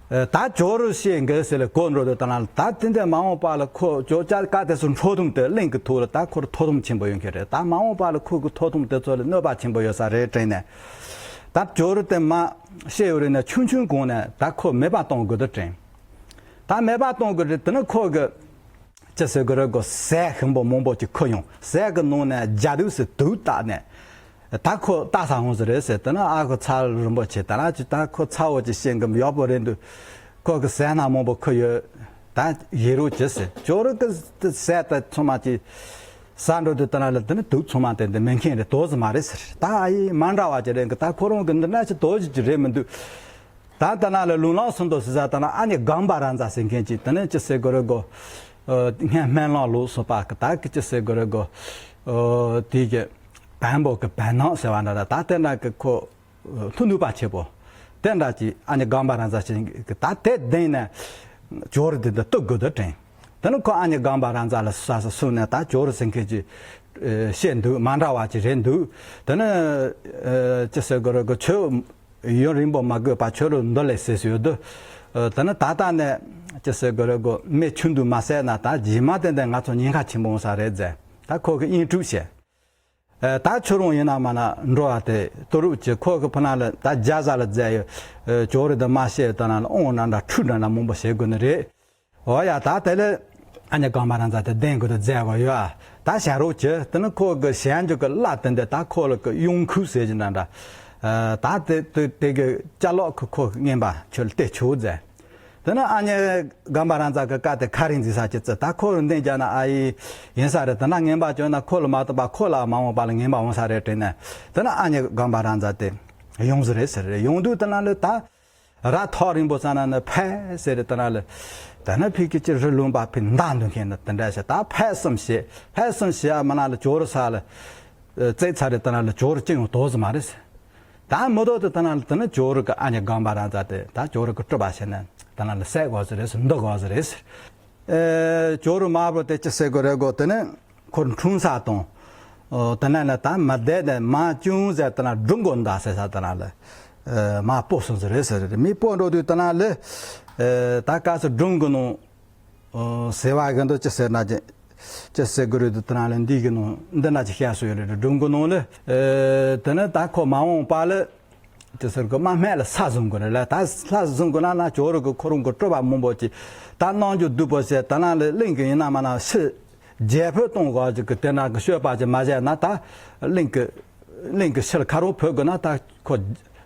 ཨ་ད་ཇོ་རུ་བཤད་འགལ་ཟེར་ལ་གོ་འགྲོ་དུས་ད་ན་ད་དེ་འདྲ་མ་འོངས་པ་ལ་ཁོ་ཇོ་ཅག་ཀ་དེ་སུ་འཕྲོ་ཐུང་དེ་གླིང་གི་ཐོག་ལ་ད་ཁོར་མཐོ་སྡོམ་ཆེན་པོ་ཡོང་གི་རེད། ད་མ་འོངས་པ་ལ་ཁོ་གི་མཐོ་སྡོམ་དེ་ཚོ་ལ་གནོད་པ་ཆེན་པོ་ཡོད་ས་རེད་དྲན་ནས། ད་ཇོ་རུ་དེ་མ་བཤད་ཡོད་རེད་ན་ཆུང་ཆུང་གོང་ནས་ད་ཁོ་མེད་པ་གཏོང་དགོས་དུ་དྲན། ད་མེད་པ་གཏོང་དགོས་རེད་དེ་ནི་ཁོ་གི་ཅི་ཟེར་གི་རེད་གོ། ཟས་ཞིམ་པོ་མང་པོ་ཅིག་ཁུར་ཡོང་། ཟས་གི་ནང་ནས་རྒྱ་དུག་ཟེར་དུག་བཏགས་ནས། ད་ཁོ་ལྟ་ས་འོང་ཟེར་རེད་ཟེར། དེ་ན་ཨ་ཁུ་ཚ་རིན་པོ་ཆེ་ད་ལ་ཅི་ད་ཁོ་ཚ་བོ་ཅིག་བཤད་གི་ཡག་པོ་རེད་འདུག་ཁོ་གི་ཟས་སྣ་མང་པོ་ཁུར་ཡོད། ད་ཡེ་རོགས་ཅི་ཟེར། ཇོ་རུ་གི་ཟས་ད་ཚང་མ་ཅིག་ཟ་འགྲོ་དུས་དེ་ན་ལ་དེ་ནི་དུག་ཚང་མ་དེ་འདི་མེད་མཁན་རེད་དོ་ཟེར་མ་རེད་ཟེར། ད་ཨ་ཡེ་མ་འདྲ་བ་ཅིག་རེད་གི། ད་ཁོ་རང་གི་འདི་འདྲ་ཅིག་དོ་ཅིག་ཅིག་རེད་མི་འདུག་ད་ལྟ་ན་ལ་ལུང་ལང་སུ་འདུག་ཟེར་ཟ་ད་ན་ཨ་ནི་སྒང་པ་ར་མཛའ་ཟེར་མཁན་གྱིས་དེ་ནས་ཅི་ཟེར་དགོས་རེད་གོ། ཨ་སྔོན་སྨོན་ལམ་ལོག་སོང་པ་གི་ད་གི་ཅི་ཟེར་དགོས་རེད་གོ། ཨ་དེ་གི་བོན་པོ་གི་བོན་ནག་ཟེར་བ་འདྲ་ད་ད་དེ་འདྲ་གི་ཁོ་མཐུ་ནུས་པ་ཆེ་པོ་དེ་འདྲ་གྱིས་ཨ་ནི་སྒང་པ་ར་མཛའ་ཟེར་མཁན་གྱིས་ད་དེ་བདེན་ནས་ཇོ་རུ་དེ་འདི་གཏུབ་དགོས་དུ་དྲན། དེ་ནས་ཁོ་ཨ་ནི་སྒང་པ་ར་མཛའ་ལ་ས་ས་སུ་ནས་ད་ཇོ་རུ་ཟེར་མཁན་གྱིས་ཨ་བཤད་འདུག་མ་འདྲ་བ་ཅིག་རེད་འདུག་དེ་ནས་ཨ་ཅི་ཟེར་དགོས་རེད་གོ་ཆོས། ཡུན་རིང་པོ་མ་དགོས་པ་ཁྱོད་རང་འདི་ལས་ཟེར་ཟེར་ཡོད་དུས། ཨ་དེ་ནི་ད་ལྟ་ནས་ཅི་ཟེར་དགོས་རེད་གོ། མི་ཆུང་དུས་མ་བསད་ན་ད་རྗེས་མ་ཏན་ཏན་ང་ཚོ་ཉེན་ཁ་ཆེན་པོ་འོང་ས་རེད་ཟེར། ད་ཁོ་གི་དབྱིན་དཀྲུག་བྱས། ཨ་ད་ཁྱོད་རང་ཡིན་ན་མ་ན་འགྲོ་བ་དེ་ཏུ་རུག་ཅི་ཁོ་གི་ཕུ་ན་ལ་ད་རྒྱ་བཟའ་ལ་མཛད་ཡོད། ཨ་ཇོ་རུ་དེ་མ་བཤད་ད་ན་ལ་དབང་འདྲ་འདྲ་འཁྲུག་འདྲ་འདྲ་མང་པོ་བྱེད་དགོས་ནི་རེད། འོ་ཡ་ད་དེ་ལས་ཨ་ནི་སྒང་པ་ར་མཛའ་དེ་བདེན་དགོས་དུ་མཛད་དགོས་ཡོད་ཨ། ད་བྱ་རོགས་ཀྱི་དེ་ནི་ཁོ་གི་གཞན་འཇོག་གི་བླ་དེ་འདི་ད་ཁོ་ལ་གི་གཡོ་འཁུ་ཟེར་གྱི་འདྲ་འདྲ། ཨ་ད་དེ་དེ་དེ་གི་ཅ་ལག་གི་ཁོ་གི་རྔན་པ་ཁྱོད་ལ་སྟེར་ཆོག་མཛད། དེ་ནི་ཨ་ནི་སྒང་པ་ར་མཛའ་གི་བཀའ་དེ་ཁ་རིང་འཛིན་ས་ཅི་ཙི་ད་ཁོ་རུ་འདེན་རྒྱག་ན་ཨ་ཡི་ཡིན་ས་རེད། དེ་ན་རྔན་པ་བཅོལ་ན་ཁོ་ལ་མ་གཏོགས་པ་ཁོ་ལ་མ་འོངས་པ་ལ་རྔན་པ་འོང་ས་རེད་དྲན་ནས་དེ་ནི་ཨ་ནི་སྒང་པ་ར་མཛའ་དེ་ཡོང་ཟེར་རེད་ཟེར་རེད། ཡོང་དུས་དེ་ན་ལ་ད། ར་ཐག་རིང་པོ་ས་ན་ནི་ཕད་ཟེར་རེད་དེ་ན་ལ། དེ་ན་ཕི་གི་ཅི་རི་ལུང་པ་ཕི་མདའ་འདོན་མཁན་ནི་དེ་འདྲ་ཞིག་ད་ཕད་གསུམ་བྱས་ཕད་གསུམ་བྱས་ཨ་མ་ན་ལ་ཇོ་རུ་ས་ལ། བཙལ་ཚར་རེད་དེ་ན་ལ་ཇོ་རུ་ཅི་ཡང་དོ་ཟི་མ་རེད་ཟེར། ད་མི་དོ་དེ་དེ་ན་ལ་དེ་ནི་ཇོ་རུ་གི་ཨ་ནི་སྒང་པ་ར་མཛའ་དེ་ད་ཇོ་རུ་གི་སྤྲུལ་པ་བྱས་ནས་དེ་ན་ལ་བསད་དགོས་ཟེར་རེད་ཟེར་འདུལ་དགོས་ཟེར་རེད་ཟེར། ཨེ་ཇོ་རུ་དམར་པོ་དེ་ཅི་ཟེར་དགོས་རེད་གོ། དེ་ནི་ཁོར་འཁྲུངས་ས་དང་། ཨོ་དེ་ན་ལ་ད་མ་བསྡད་ནས་མ་ཅུང་ཟད་དེ་ན་སྒྲུང་མགོ་འདའ་ཟེར་ས་དེ་ན་ལ། ཨེ་མ་སྤོ་སོང་ཟེར་རེད་ཟེར་རེད། མི་སྤོ་འགྲོ་དུས་དེ་ན་ལ། ཨེ་ད་ག་ཚོད་སྒྲུང་གི་ནང་། ཨོ་ཟེར་བ་གི་འདུག་ཅི་ཟེར་ན་ཅི། ཅི་ཟེར་དགོས་རེད་དུ་དེ་ན་ལ་འདི་གི་ནང་འདི་ན་ཅི་བཤད་སྲོལ་ཡོད་རེད་སྒྲུང་གི་ནང་ལ། ཨེ་དེ་ནི་ད་ཁོ་མ་འོངས་པ་ལ། ཅི་ཟེར་གི་དམག་སྨད་ལ་ས་བཟུང་དགོས་རེད་ལ། ད་ས་བཟུང་དགོས་ན་ན་ཇོ་རུ་གི་ཁོ་རང་གི་སྤྲོ་བ་མང་པོ་ཅིག་ད་གནང་རྒྱུ་སྡུག་པོ་བྱས། ད་ན་ལས་གླིང་གི་ཡིན་ན་མ་ན་ཕྱིར་རྒྱལ་ཕོད་གཏོང་དགོས་ཅིག་གི་དེ་ན་གི་སྤྱོད་པ་ཅིག་མ་བྱས་ན། ད་གླིང་གི་གླིང་གི་ཕྱིར་ཁ་རོག་ཕོད་དགོས་ན་ད་ཁོ་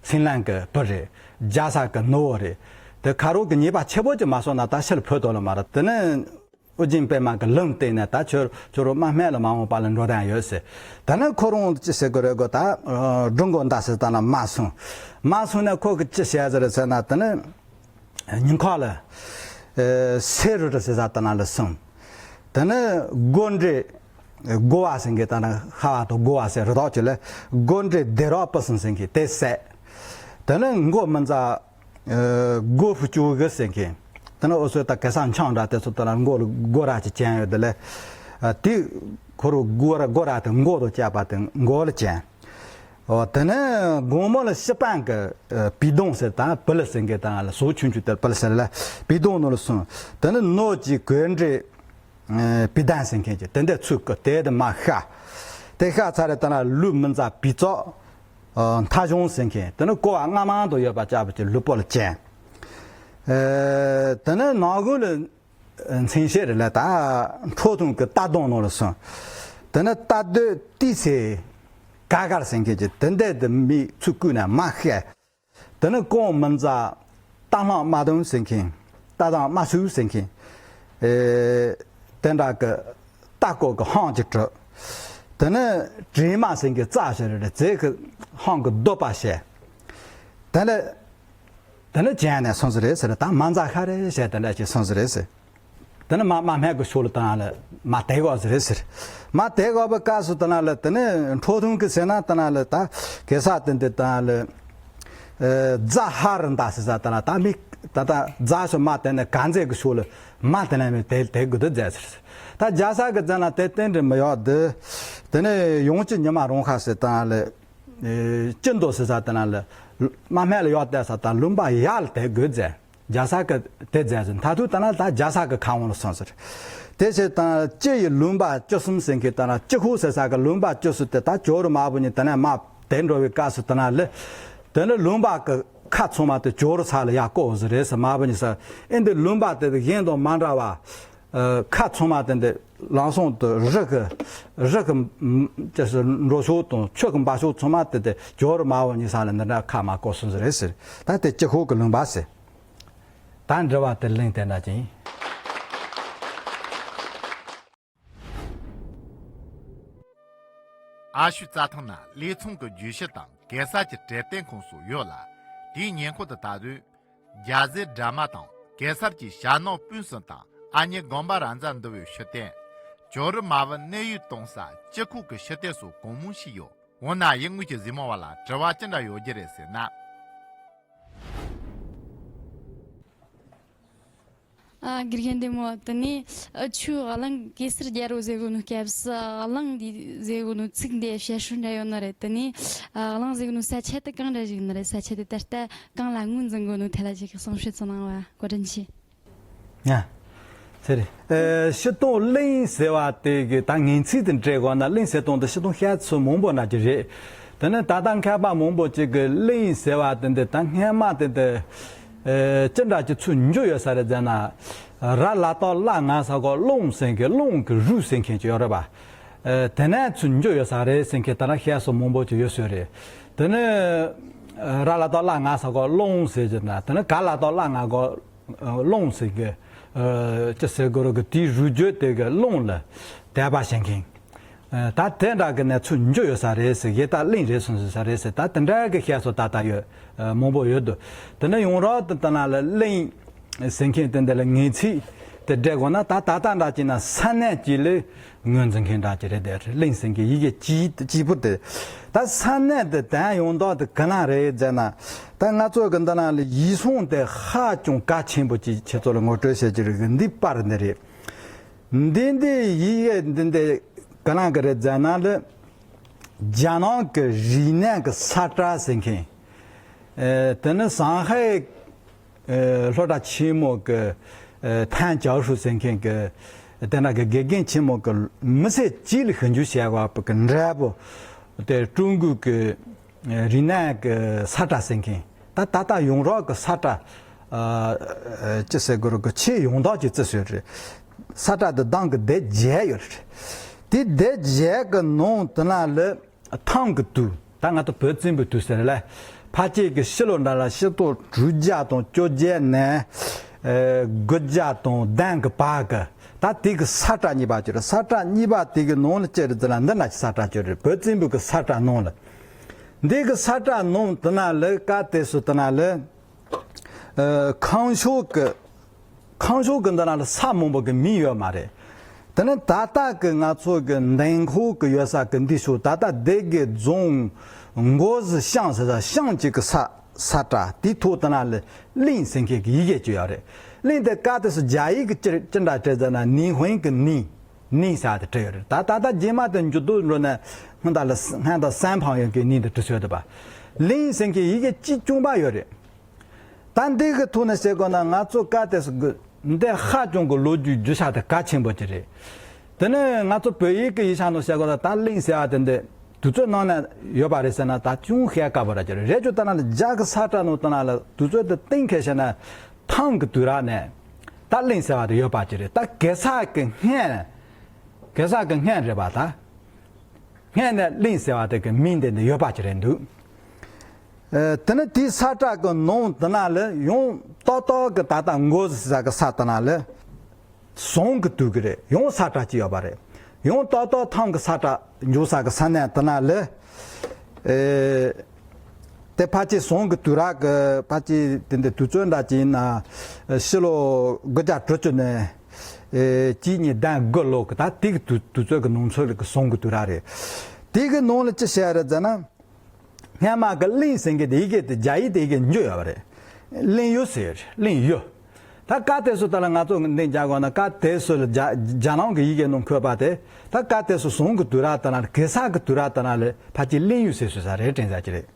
སིང་ལན་གི་བུ་རེད། རྒྱ་ས་གི་ནུ་བོ་རེད། དེ་ཁ་རོག་གི་ཉེས་པ་ཆེ་པོ་ཅིག་མ་སོང་ན་ད་ཕྱིར་ཕོད་དོ་ལ་མ་རེད། དེ་ནི་ཨོ་རྒྱན་པད་མ་གི་ལུང་བསྟན་ནས་ད་ཁྱོད་ཁྱོད་རང་དམག་སྨད་ལ་མ་འོངས་པ་ལ་འགྲོ་དང་ཡོད་ཟེར། ད་ནི་ཁོ་རང་ཅི་ཟེར་གི་རེད་གོ། ད་སྒྲུབ་འགོ་འདའ་ཟེར་ད་ན་མ་སོང་། མ་སོང་ནས་ཁོ་གི་ཅི་བྱས་ཟེར་ཟེར་ན། ད་ནི་ཉིན་ཁ་ལ་སེ་རུ་རུ་ཟེར་ས་ད་ན་ལ་སོང་། ད་ནི་སྒོ་འདྲེ་སྒོ་བ་ཟེར་མཁན། ད་ནི་ཤ་བ་དང་སྒོ་བ་ཟེར་རུ་དོག་ཅིག་ལ་སྒོ་འདྲེ་སྡེ་རོགས་པུ་སུན་ཟེར་མཁན་དེ་བསད། ད་ནི་མགོ་མི་འཛག་སྒོ་ཕུ་ཅུ་གི་ཟེར་མཁན། དེ་ནི་འུ་ཚོས་ད་གེ་སར་འཆང་འདྲ་དེ་ཚོ་དེ་ལ་མགོ་ལ་སྒོ་ར་ཅིག་ཅན་ཡོད་དེ་ལས། དེ་ཁོ་རུ་སྒོ་ར་སྒོ་ར་དེ་མགོ་དུ་བཅག་པ་དེ་མགོ་ལ་ཅན། འོ་དེ་ནི་དགོང་མོ་ལ་ཤི་པང་གི་པི་དོང་ཟེར་དང་པི་ལི་ཟེར་མཁན་དང་ལ་ཟོ་ཆུང་ཆུང་དེ་པི་ལི་ཟེར་ལ་པི་དོང་ནོ་ལ་སོང་། དེ་ནི་ནོ་ཅི་གོས་འདྲེ་པི་དང་ཟེར་མཁན་གྱི་དེ་འདྲ་ཚུགས་ཀྱི་དེ་དེ་མ་ཤ། དེ་ཤ་ཚ་རེ་དེ་ན་ལུས་མི་འཛག་པི་ཙོག་མཐའ་གཞུང་ཟེར་མཁན་དེ་ནི་ཀོ་བ་སྔ་མང་དུ་ཡོད་པ་ཅག་པ་ཅིག་ལུས་པོ་ལ་ཅན། དེ་ནི་ནང་ཁུལ་ལ་མཚན་ཤེས་རེ་ལ་ད་ཁྲོ་ཐུང་གི་རྟ་གདོང་ནང་ལ་སོང་། དེ་ནི་རྟ་རྡོས་ཏི་སེ་ག་གར་ཟེར་མཁན་གྱི་དེ་འདྲ་དེ་མི་ཚུགས་ཀུན་ན་མ་ཤ། དེ་ནི་ཀོང་མི་འཛག་རྟ་ལྷང་དམར་དུང་ཟེར་མཁན། རྟ་དང་དམར་སུ་ཟེར་མཁན། ཨེ་དེ་འདྲ་གི་རྟ་ཀོ་གི་ཧང་ཅིག་གྲུབ། དེ་ནི་དྲེད་མ་ཟེར་མཁན་རྩ་ཞེ་རེ་རེ་རྫས་ཀྱི་ཧང་གི་གདོད་པ་བཤད། དེ་ནི་དེ་ནི་བྱས་ནས་སོང་ཟེར་རེད་ཟེར། ད་མ་འཛག་ཤ་རེ་བཤད་དེ་འདྲ་ཅིག་སོང་ཟེར་རེད་ཟེར། དེ་ནི་མ་མ་སྨད་ཀྱི་ཕྱོགས་ལ་དང་ལ་མ་དེ་གོ་ཟེར་རེད་ཟེར། མ་དེ་གོ་བའི་སྐབས་སུ་དང་ལ་དེ་ནི་ཁྲོ་ཐུང་གི་ཟེར་ན་དང་ལ་ད་གེ་སར་དེ་འདི་དང་ལ་རྫ་ཧ་རི་འདའ་ཟེར་ས་དང་ལ་ད་མི་ད་ད་རྫ་སོ་མ་དེ་ནི་ག་མཛད་ཀྱི་ཕྱོགས་ལ་མ་དེ་ནི་མི་དེ་དེ་དགོས་དུ་མཛད་ཟེར། ད་རྒྱ་ས་གི་མཛད་ན་དེ་རྟེན་འབྲེལ་མི་ཡོད་དུ། དེ་ནི་ཡོང་ཅི་ཉི་མ་རོང་ཁ་ཟེར་དང་ལ་ཅི་འདོད་ཟེར་ས་དང་ལ་མ་སྨད་ལ་ཡོད་དེ་ས་དང་ལུང་པ་ཡར་ལ་དེ་དགོས་མཛད། རྒྱ་ས་གི་དེ་མཛད་ཟིན་ད་དུས་ད་ན་ད་རྒྱ་ས་གི་ཁ་འོང་ལ་སོང་ཟེར། དེ་ཕྱིར་དང་སྤྱི་ཡི་ལུང་པ་བཅུ་གསུམ་ཟེར་མཁན་ད་ན་སྤྱི་ཁོག་ཟེར་ས་གི་ལུང་པ་བཅུ་གསུམ་དེ་ད་ཇོ་རུ་མ་བུ་ཉིད་ད་ན་མ་དེ་འགྲོ་བའི་སྐབས་སུ་ད་ན་ལེ། དེ་ནི་ལུང་པ་གི་ཁ་ཚང་མ་དེ་ཇོ་རུ་ས་ལ་ཡར་བཀོད་ཟེར་རེད་ཟེར། མ་བུ་ཉིད་ས་ཨེ་འདི་ལུང་པ་དེ་གཞན་དང་མ་འདྲ་བ། ཁ་ཚང་མ་དེ་འདི་ལང་སོང་དུ་རི་གི་རི་གི་ཅེས་སུ་འགྲོ་ཕྱོགས་དང་ཆུ་གི་འབབ་ཕྱོགས་ཚང་མ་དེ་དེ་ཇོ་རུ་མ་བུ་ཉིད་ས་ལ་འདི་འདྲ་ཁ་མ་བཀོད་སོང་ཟེར་རེད་ཟེར། ད་དེ་སྤྱི་ཁོག་གི་ལུང་པ་ཟེར། ད་འདྲི་བ་དེ་གླེང་དེ་འདྲ་ཅིང་། ཨ་ཤུ་རྩྭ་ཐང་ན་ལས་ཚོང་གི་བརྗོད་གཞི་དང་གེ་སར་གྱི་གྲལ་སྟེང་ཁོངས་སུ་ཡོད་ལ། དེའི་ཉེ་འཁོར་དུ་ད་དུང་རྒྱ་ཟས་སྦྲ་མ་དང་གེ་སར་གྱི་ཞྭ་ནོར་སྤུན་གསུམ་དང་ཨ་མྱེས་དགོན་པ་ར་མཛའ་འདུ་བའི་ཤུལ་བསྟན། ཇོ་རུ་མ་བུ་གནས་ཡུལ་གཏོང་ས་སྤྱི་ཁོག་གི་ཤུལ་བསྟན་སོགས་གང་མང་ཞིག་ཡོད། འོ་ན་ཡུལ་དངོས་ཀྱི་གཟིགས་མོ་བ་ལ་དྲི་བ་ཅི་འདྲ་ཡོད་རྒྱུ་རེད་ཟེར་ན། ཨ་དགེ་རྒན་བདེ་མོ། དེ་ནས་ཨ་ཆུ་གླིང་གེ་སར་རྒྱལ་པོ་ཟེར་གོ་ནོ་སྐབས་སུ་གླིང་འདི་ཟེར་གོ་ནོ་ཚིག་འདི་བཤད་སྲོལ་འདྲ་ཡོད་ནི་རེད། དེ་ནས་ཨ་གླིང་ཟེར་གོ་ནོ་ས་ཆ་དེ་གང་འདྲ་ཞིག་ནི་རེད། ས་ཆ་དེ་ད་ལྟ་གང་ལ་ངོས་འཛིན་གོ་ནོ་ཐད་ལ་ཞིག་གསུང་བཤད་ཙམ་གནང་བ་བཀའ་དྲིན་ཆེ། ཡ། ཟེར། ཨེ་སྤྱིར་བཏང་གླིང་ཟེར་བ་དེ་གི་ད་ངེས་ཚིག་དེ་འདྲ་གོ་ན་གླིང་ཟེར་སྟངས་དེ་སྤྱིར་བཏང་བཤད་ཚུལ་མང་པོ་འདྲ་ཅིག་རེད། དེ་ནས་ད་ལྟ་མཁས་པ་མང་པོ་ཅིག་གི་གླིང་ཟེར་བ་དེ་འདི་ད་སྔས་མ་དེ་འདི་ཨེ་ཅི་འདྲ་ཅིག་ཚུར་འཇུག་ཡོད་ས་རེད་ཟེར་ན། ར་ལ་ཏོ་བླ་ང་ས་གོ་གླིང་ཟེར་མཁན་གླིང་གི་རུས་ཟེར་མཁན་ཅིག་ཡོད་རེད་པ། ཨེ་དེ་ནས་ཚུར་འཇུག་ཡོད་ས་རེད་ཟེར་མཁན་ད་ལྟ་བཤད་སྲོལ་མང་པོ་ཅིག་ཡོད་ས་རེད། དེ་ནས་ར་ལ་ཏོ་བླ་ང་ས་གོ་གླིང་ཟེར་གྱི་ན། དེ་ནས་ག་ལ་ཏོ་བླ་ང་གོ་གླིང་ཟེར་གི། ཨ་ཅི་ཟེར་དགོས་རེད་གི། དེའི་རུས་རྒྱུད་དེ་གི་གླིང་ལ་དད་པ་བྱེད་མཁན། ཨ་ད་དེ་འདྲ་གི་ནས་ཚུར་འཇུག་ཡོད་ས་རེད་ཟེར། གཞི་ད་གླིང་རེད་སོང་ཟེར་ས་རེད་ཟེར། ད་དེ་འདྲ་གི་བཤད་སྲོལ་ད་ལྟ་ཡོད། ཨ་མང་པོ་ཡོད་འདུག་དེ་ནས་ཡོངས་གྲགས་དུ་ལྟ་ན་ལ་གླིང་ཟེར་མཁན་དེ་འདི་ལ་ངེས་ཚིག་དེ་འདྲ་དགོས་ན། ད་ད་ལྟ་འདྲ་ཅིག་ན་ས་གནས་ཅིག་ལ་ངོས་འཛིན་མཁན་འདྲ་ཅིག་རེད། དེ་རེད། གླིང་ཟེར་མཁན་ཡི་གེ་གཅིག་གཅིག་པུ་དེ། ད་ས་གནས་དེ་དོན་ཡོང་དོན་དེ་ག་ན་རེད་ཟེར་ན། ད་ང་ཚོ་གི་འདི་ན་ལ་ཡིག་ཚང་དེ་ཧ་ཅང་གལ་ཆེན་པོ་ཅིག་ཁྱེད་ཚོ་ལ་ངོ་སྤྲོད་བྱེད་ཀྱི་རེད། འདི་པར་འདི་རེད། འདི་འདི་ཡི་གེ་འདི་འདི་ག་ན་གི་རེད་ཟེར་ན་ལ། རྒྱ་ནག་གི་རིག་གནས་ཀྱི་ས་བཀྲ་ཟེར་མཁན། ཨེ་དེ་ནི་ཟངས་ཧའེ་ཨེ་སློབ་གྲྭ་ཆེན་མོ་གི་ཨེ་ཐན་ཅའོ་ཧྲུའུ་ཟེར་མཁན་གྱི་དེ་འདྲ་གི་དགེ་རྒན་ཆེན་མོ་གི་མི་ཚེ་གཅིག་ལ་ཞིབ་འཇུག་བྱས་པ་གི་འབྲས་བུ་དེ་ཀྲུང་གོའི་གི་ རིག་གནས་ཀྱི་ས་བཀྲ་ཟེར་མཁན། ད་ད་ལྟ་ཡོངས་གྲགས་ཀྱི་ས་བཀྲ། ཨ། ཅི་ཟེར་དགོས་རེད། གི་ཆེས་ཡོངས་གྲགས་ཀྱི་རྩི་སྲོལ་རེད། ས་བཀྲ་འདི་གདང་གི་སྡེ་བརྒྱད་ཡོད་རེད། དེ་སྡེ་བརྒྱད་ཀྱི་ནང་དུ་ན་ལ་ཐང་གི་དུས། ད་ང་ཚོ་བོད་བཙན་པོའི་དུས་ཟེར་ལ། ཕལ་ཆེར་གྱི་ཕྱི་ལོ་འདྲ་ལ་ཕྱི་ལོ་དྲུག་བརྒྱ་དང་བཅོ་བརྒྱད་ནས། ཨེ། དགུ་བརྒྱ་དང་བདུན་གྱི་བར་གྱི། ད་དེ་གི་ས་བཀྲ་གཉིས་པ་ཅིག་རེད། ས་བཀྲ་གཉིས་པ་དེ་གི་ནང་ལ་ཅི་རེད་ཟེར་ན། འདི་ན་གྱི་ས་བཀྲ་ཅིག་རེད། བོད་བཙན་པོའི་གི་ས་བཀྲ་ནང་ལ། འདི་གི་ས་བཀྲ་ནང་དུ་ན་ལ་སྐབས་དེ་སུ་དུ་ན་ལ། ཨེ། ཁང་ཤོག་གི། ཁང་ཤོག་གི་འདི་ན་ལ་ས་མང་པོ་གི་མིང་ཡོད་མ་རེད། དེ་ནི་ད་ལྟ་གི་ང་ཚོ་གི་མདང་ཁོག་གི་ཡོད་ས་གི་འདི་ཤོག་ད་ལྟ་སྡེ་དགེ་རྫོང་མགོ་གཟི་ཤང་ཟེར་ས་ཤང་གཅིག་གི་ས་ས་བཀྲ་དེའི་ཐོག་དུ་ན་ལ་གླིང་ཟེར་མཁན་གི་ཡི་གེ་ཅིག་ཡོད་རེད། གླིང་དེ་སྐབས་དེ་སུ་རྒྱ་ཡིག་གི་ཅི་ཅི་འདྲ་བྲིས་ཟེར་ན། ནིང་ཧོན་གི་ནིང་། ནིང་ཟེར་བ་དེ་བྲིས་ཡོད་རེད། ད་ད་ལྟ་རྗེས་མ་དེ་འགྱུར་ལྡོག་འགྲོ་ནས་སྔོན་དག་ལ་སྔོན་དག་སན་ཕང་ཡོན་གི་ནིང་དེ་བྲིས་ཡོད་པ། གླིང་ཟེར་མཁན་ཡི་གེ་གཅིག་རྐྱང་པ་ཡོད་རེད། ད་འདི་གི་ཐོག་ནས་བཤད་དགོས་ན། ང་ཚོ་སྐབས་དེ་སུ་གི་འདི་ཧ་ཅང་གི་ལོ་རྒྱུས་རྒྱུས་ཆ་དེ་གལ་ཆེན་པོ་ཅིག་རེད། དེ་ནས་ང་ཚོ་བོད་ཡིག་གི་ཡིག་ཆ་ནང་བཤད་དགོས་ན། ད་གླིང་ཟེར་བ་དེ་འདི་དུས་ཚོད་ནང་ན་ཡོད་པ་རེད་ཟེར་ན་ད་ཅུང་བཤད་དཀའ་པོ་ར་ཅིག་རེད། རེད་ཅུ་ད་ན་ལ་རྒྱ་གི་ས་བཀྲ་ནང་ད་ན་ལ་དུས་ཚོད་དེ་གཏན་འཁེལ་བྱས་ན་ཐང་གི་དུས་རབས་ནས་ད་གླིང་ཟེར་བ་དེ་ཡོད་པ་ཅིག་རེད། ད་གེ་སར་གི་སྔན། གེ་སར་གི་སྔན་རེད་པ་ད། སྔན་ནས་གླིང་ཟེར་བ་དེ་གི་མིང་དེ་འདི་ཡོད་པ་ཅིག་རེད་འདུག་ཨེ། དེ་ནི་དེའི་ས་བཀྲ་གི་ནང་དུ་ན་ལ་ཡང་ཏག་ཏག་གི་ད་ལྟ་མགོ་གཟི་ཟེར་གི་ས་དུ་ན་ལ་ཟོང་གི་དུས་གི་རེད། ཡང་ས་བཀྲ་ཅིག་ཡོད་པ་རེད། ཡང་ཏག་ཏག་ཐང་གི་ས་བཀྲ་འཇོག་ས་གི་ས་གནས་དུ་ན་ལ། ཨེ། དེ་ཕལ་ཆེར་ཟོང་གི་དུས་རབས་གི་ཕལ་ཆེར་དེ་འདི་དུས་ཚོད་འདྲ་ཅིག་ཡིན་ན། ཕྱི་ལོ་དགུ་བརྒྱ་དྲུག་ཅུ་ནས། ཨེ། གཅིག་གཉིས་བདུན་དགུ་ལོ་གི་ད་དེ་གི་དུས་དུས་ཚོད་གི་ནང་ཚོད་ལ་གི་ཟོང་གི་དུས་རབས་རེད། དེ་གི་ནང་ལ་ཅི་བཤད་རེད་ཟེར་ན། སྔན་མ་གི་གླིང་ཟེར་མཁན་དེ་ཡི་གེ་དེ་རྒྱ་ཡིག་དེ་ཡི་གེ་འཇུ་ཡོད་པ་རེད། གླིང་ཡུལ་ཟེར་གླིང་ཡུལ། ད་སྐབས་དེ་སུ་ད་ལ་ང་ཚོ་འདི་རྒྱ་གོ་ན་སྐབས་དེ་སུ་ལ་རྒྱ་རྒྱ་ནང་གི་ཡི་གེ་ནང་འཁོད་པ་དེ། ད་སྐབས་དེ་སུ་ཟོང་གི་དུས་རབས་ད་ན་ལ་གེ་སར་གི་དུས་རབས་ད་ན་ལ་ཕལ་ཆེར་གླིང་ཡུལ་ཟེར་སུ་ས་རེད་དྲན་ས་ཅི་རེད།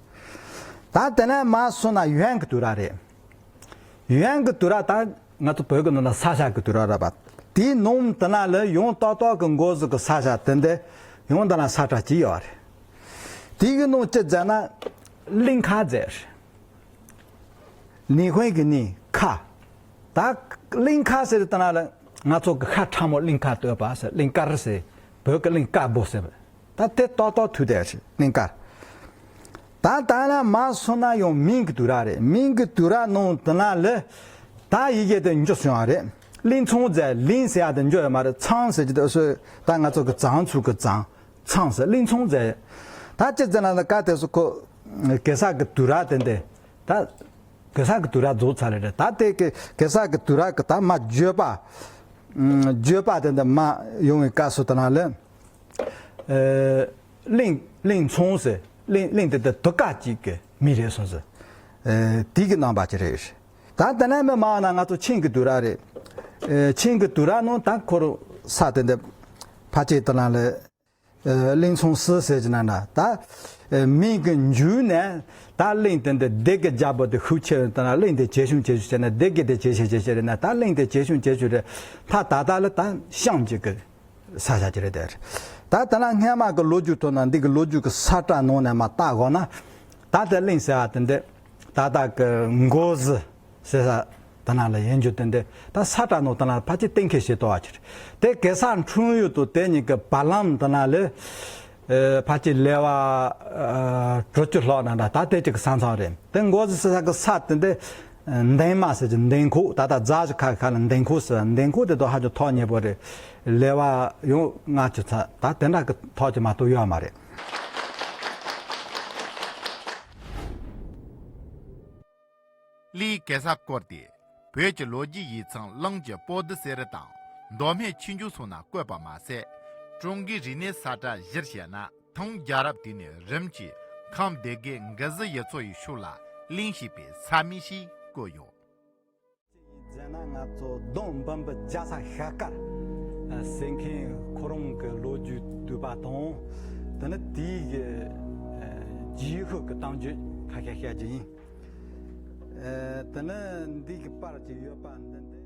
ད་དེ་ནས་མར་སོང་ན་ཡོན་གི་དུས་རབས་རེད། ཡོན་གི་དུས་རབས་ད་ང་ཚོ་བོད་གི་ནང་ན་ས་ཞ་གི་དུས་རབས་རེད་པ། དེའི་ནང་དུ་ན་ལ་ཡང་ཏག་ཏག་གི་མགོ་གཟི་གི་ས་ཞ་དེ་འདི་ཡང་དུ་ན་ས་བཀྲ་ཅིག་ཡོད་རེད། དེ་གི་ནང་ཅི་ཟེར་ན་གླིང་ཁ་ཟེར། ནི་ཧོན་གི་ནི་ཁ། ད་གླིང་ཁ་ཟེར་དུ་ན་ལ་ང་ཚོ་གི་ཁ་ཁྲ་མོ་གླིང་ཁ་སྟོད་པ་ཟེར། གླིང་དཀར་ཟེར། བོད་གི་གླིང་དཀར་པོ་ཟེར། ད་དེ་ཏག་ཏག་ཐུག་དེ་རེད། གླིང་དཀར། ད་ད་ན་མ་སོང་ན་ཡང་མིང་གི་དུས་རབས་རེད། མིང་གི་དུས་རབས་ནང་དུ་ན་ལ་ད་ཡི་གེ་དེ་འཇུ་སོང་བ་རེད། གླིང་ཚང་ཟེར། གླིང་ཟེར་ཡ་དེ་འཇུ་ཡོད་མ་རེད། ཚང་ཟེར་གྱི་དེ་སུ་ད་ང་ཚོ་གི་ཚང་ཚུགས་གི་ཚང་། ཚང་ཟེར། གླིང་ཚང་ཟེར། ད་ཅི་ཟེར་ན་ད་སྐབས་དེ་སུ་ཁོ་གེ་སར་གི་དུས་རབས་དེ་འདི་ད་གེ་སར་གི་དུས་རབས་རྫོགས་ཚར་རེད། ད་དེ་གི་གེ་སར་གི་དུས་རབས་གི་ད་མ་བརྗོད་པ། ཨ། བརྗོད་པ་དེ་འདི་མ་ཡོང་བའི་སྐབས་སུ་དུ་ན་ལ། ཨེ། གླིང་གླིང་ཚང་ཟེར། གླིང་གླིང་དེ་དེ་དུ་ཀ་གཅིག་གི་མི་རེད་སོང་ཟེར། ཨེ། དེ་གི་རྣམ་པ་ཅི་རེད། ད་དེ་ནས་མི་མང་ན་ང་ཚོ་ཆིང་གི་དུས་རབས་རེད། ཨེ། ཆིང་གི་དུས་རབས་ནང་ད་ཁོ་རུ་ས་དེ་འདི་ཕལ་ཆེར་དུ་ན་ལ། ཨེ། གླིང་ཚང་སི་ཟེར་གྱི་ན་འདྲ། ད་ཨེ། མིང་གི་འཇུ་ནས་ད་གླིང་དེ་འདི་སྡེ་དགེ་རྒྱལ་པོ་དེ་ཤུགས་ཆེ་བའི་དུ་ན་གླིང་དེ་ཇེ་ཆུང་ཇེ་ཆུང་བྱས་ནས་སྡེ་དགེ་དེ་ཇེ་ཆེ་ཇེ་ཆེ་རེད་ན། ད་གླིང་དེ་ཇེ་ཆུང་ཇེ་ཆུང་རེད། ད་ད་ལྟ་ལ་ད་ཤང་གཅིག་གི་ས་ཆ་ཅིག་རེད་དེ། ད་ད་ན་སྔན་མ་གི་ལོ་རྒྱུས་ཐོག་ན་འདི་གི་ལོ་རྒྱུས་གི་ས་བཀྲ་ནང་ནས་མ་བལྟ་དགོས་ན། ད་ལྟ་གླིང་ཟེར་བ་དེ་འདི་ད་ལྟ་གི་མགོ་གཟི་ཟེར་ས་དེ་ན་ལ་ཡིན་རྒྱུ་དེ་འདི་ད་ས་བཀྲ་ནང་དེ་ན་ལ་ཕལ་ཆེར་གཏན་འཁེལ་བྱེད་དོ་བ་ཅིག་རེད། དེ་གེ་སར་འཁྲུངས་ཡུལ་དུ་དེ་གཉིས་ཀྱི་བར་ལམ་དེ་ན་ལ་ཨ་ཕལ་ཆེར་ལེ་བ་ཨ་དྲུག་ཅུ་ལྷག་ན་འདྲ། ད་དེ་ཅིག་གི་ས་མཚམས་རེད། དེ་མགོ་གཟི་ཟེར་ས་གི་ས་དེ་འདི་འདན་མ་ཟེར་གྱི་འདན་ཁོག་ད་ལྟ་རྫ་གི་ཁ་ཁ་ལ་འདན་ཁོག་ཟེར། འདན་ཁོག་དེ་དང་ཧ་ཅང་ཐག་ཉེ་པོ་རེད། ལེ་བ་ཡང་ལྔ་བཅུ་ཚར། ད་དེ་འདྲ་གི་ཐག་ཅིག་མ་གཏོགས་ཡོད་མ་རེད། གླིང་གེ་སར་སྐོར་དེ་བོད་ཀྱི་ལོ་རྒྱུས་ཡིག་ཚང་གླིང་གི་པོ་ཏི་གསེར་དང་མདོ་སྨད་ཆོས་འབྱུང་སོགས་ན་བཀོད་པ་མ་ཟད། ཀྲུང་གོའི་རིག་གནས་ས་བཀྲ་གཞིར་བྱས་ན་ཐང་རྒྱལ་རབས་དེ་ནས་རིམ་གྱིས་ཁམས་སྡེ་དགེ་མགོ་གཟི་ཡུལ་ཚོ་ཡི་ཕྱོགས་ལ་གླིང་ཞེས་པའི་ས་མིང་ཞིག་བཀོད་ཡོད། ཟེར་ན་ང་ཚོ་གདོང་འབུམ་པའི་རྒྱལ་ས་ཤར་དཀར་ཟེར་མཁན་ཁོ་རང་གི་ལོ་རྒྱུས་བསྡུས་པ་དང་། དེ་ནི་དེའི་གི་རྗེས་ཤུལ་གྱི་གཏམ་རྒྱུད་ཁ་ཤས་བཤད་རྒྱུ་ཡིན། ཨ། དེ་ནི་འདི་གི་པར་གྱི་ཡོད་པ་འདི་འདི།